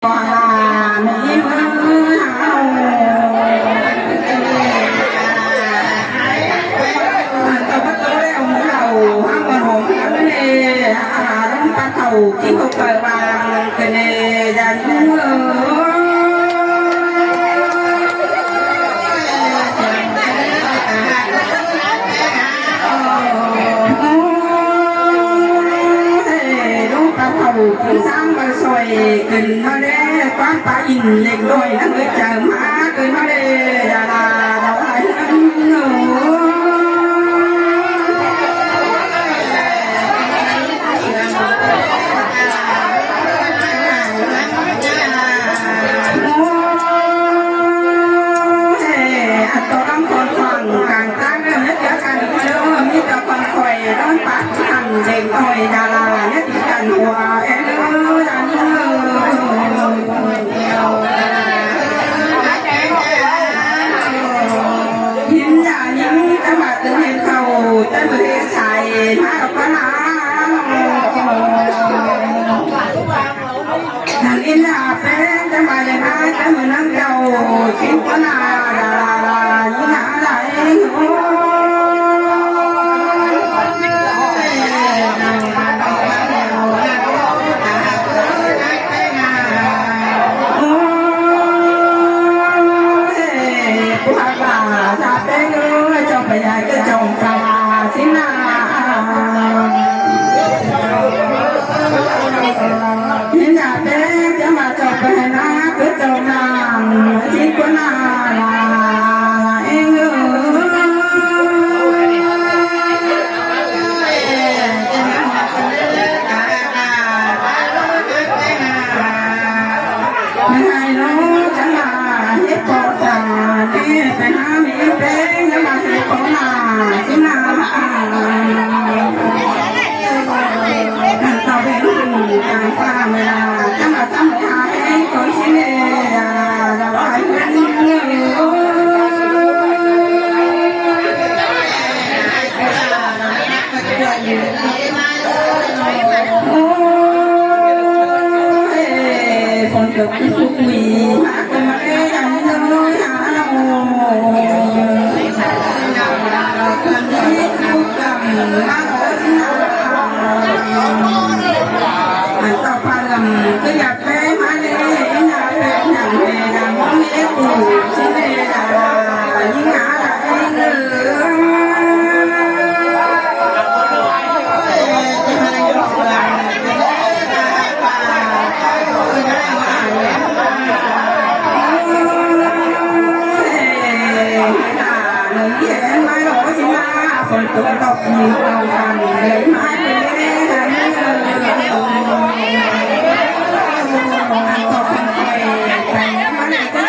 ວ່າມີເມືອເຮົາ ອັນຕະປະຕູແລ້ວໝູ່ເຮົາ ຫາໝໍນອມຫາເນ ຫາລຸງປາເຖົ້າ ກິນເຂົ້າໄປວາງເກເນ ຢ່າເມືອ ເອີ ລຸງປາເຖົ້າ ສາງມາຊ່ອຍຂຶ້ນມາແດ່ ຄວາມປາອິນເລັກນ້ອຍ ນາງເອີຍ ຈາມາຂຶ້ນມາແດ່ ຢ່າລາດອກໄມ້ເຮືອນ ໂອ້ຍ ອັນຕອນຫຼັງຄອນຂວາງກາງທາງເດີ ເດີກັນເດີ ມີແຕ່ຄອນຄອຍ ດອນປາກທັງເດັກນ້ອຍ ດາລາ ເຮັດກັນຫົວ ເອີ ອັນເດີ ເຫັນຢ່າຍິງ ຈັງຫວະຕຶງເຫັນເຂົາ ແຕ່ມື້ເຮັດສາຍ ມາດອກປານາ ນາງອິນດາແປ້ງຈະມາເລີຍນາ ຈະມືນຳເຈົ້າ ຊິງກະນາ ລາ ລາ ລາ ຍິນນາ ລາ ເອງ ໂອ້ຍ ໂອ້ຍ ຜູ້ຮັກຫຼາ ຊາແປ້ງເອີຍ ເຈົ້າໄປຍາຍ ເຈົ້າຈອມສາ ຊິນນາ ເຫັນດາແດງຈະມາເຈົ້າໄປໃຫ້ນາ ຄືເຈົ້ານາງ ຊິນກວ່ານາ ເອງເອີຍ ໃຫ້ນ້ອງຈະມາເຮັດປອກຕາ ເດ້ໄປຫາແມ່ແປ້ງ ຈະມາເຮັດປອກໜ້າ ຊິນນາ ນາງຕາເວັນຂຶ້ນກາງຟ້າເວລາ ຈັງຫວະຊ້ຳໄປຫາແຮງຄົນຊິເລຍາ ລາວໄປເຮືອນເມືອງ ໂອ້ຍ ຝົນຕົກຄືຄຸກໝີ ມາເກີດມາເລີຍ ດຳເນີນຫາເຮົາ ອັນຕໍ່ໄປລຳຄືຢາກແປມາເລີຍ ຢາກແປຫຍັງແດ່ ຢາກມອງເລກູຊິເລດາ ຍິງຫາດາເອງເອີຍ ຝົນຕົກຕົກມີເອົາກັນ ເລີຍມາເປັນເລື່ອງ ອັນກໍເປັນໄປ ໄປມາໄດ້ກໍ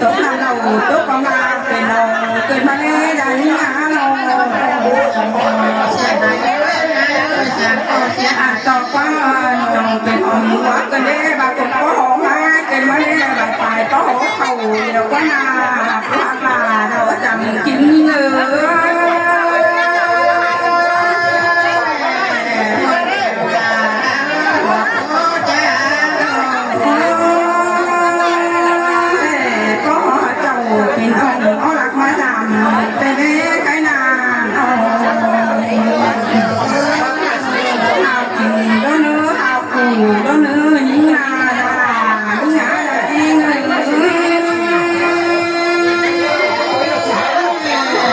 ຕົກນຳເຮົາຕົກປະມານເປັນນ້ອງ ເກີດມາແລ້ວຢ່າມີຫາເຮົາ ອັນຕໍ່ໄປ ຈົ່ງເປັນຫົວກັນເດ້ ບາດກົນກໍຮ້ອງໄຫ້ ເກີດມາແລ້ວບາດຕາຍກໍ ເຂົາດຽວວ່າໜ້າພາບຫຼ້າເນາະ ຈຳກິນເລີຍ ກໍເຈົ້າເປັນອອງເອົາຫຼັກມາຈຳ ແຕ່ແມ່ໄຄນາເອົາ ຫາກິນເດີເນີ ຫາ ໂອ້ ໂດນເນີຍິງນາ ນາ ນາ ຍິງນາ ນາ ເອງເອີຍ.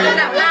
ລະດັບລາ